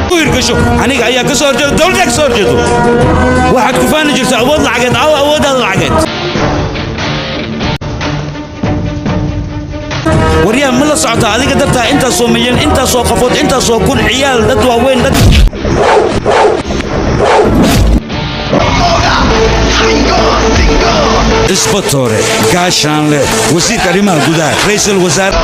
Ku hirgasho aniga ayaa ka soo horjeeda, dowladda ka soo horjeedo. Waxaad ku faani jirta awood lacageed. Aw awooddaada lacageed? Waryaa, ma la socotaa adiga dartaa intaasoo milyan, intaasoo qafood, intaasoo kun ciyaal, dad waaweyn, dad isbatoore, gaashaanle, wasiirka arrimaha gudaha, ra'iisul wasaare?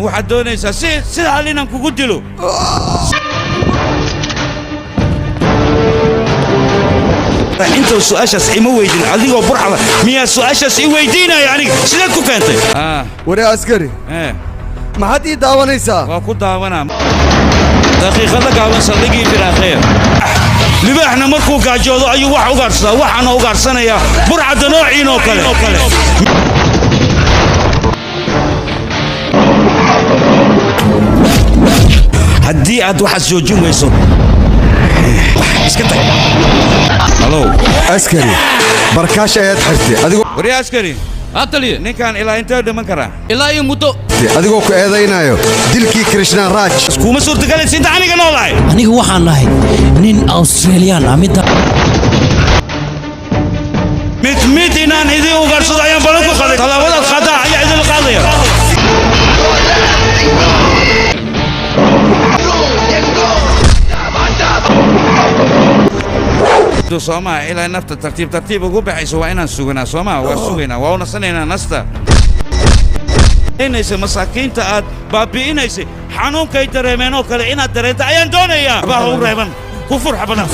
Waxaad doonaysaa si sida hal inaan kugu dilo? Inta su-aashaas ima weydin. Adigoo burcada miyaa su-aashaas i weydiinaya aniga? Sideed ku keentay? Waree askari, maxaad ii daawanaysaa? Waa ku daawanaa daqiiqada gaaban saldhigii firaaqeya. Libaaxna markuu gaajoodo ayuu wax ugaadhsadaa. Waxaana ugaadhsanayaa burcadda noociin oo kale. Haddii aad waxaas joojin weyso, iska tag. Halow. Askari, barkaash ayaad xirtay adigoo Waryaa askari. Haa taliye. Ninkan ilaa intee dhiman karaa? Ilaa iyo muddo. Adigoo ku eedaynayo dilkii Krishna Raaj. Kuma suurtagalaysa inta aniga noolahay. Aniga waxaan nahay nin Australian ah midda Mid mid inaan idin ugaadhsado ayaan balan ku qaday. Tallaabadaad qaadaa ayaa idin qaadaya. Soomaa ilaa nafta tartiib tartiib ugu baxayso waa inaan suganaa. Soomaa waa sugaynaa, waa u nasanaynaa. Nasta inaysa masaakiinta aad baabi'inaysay xanuunkay dareemeen oo kale inaad dareento ayaan doonayaa. Baa u reeban ku fur xabadaha.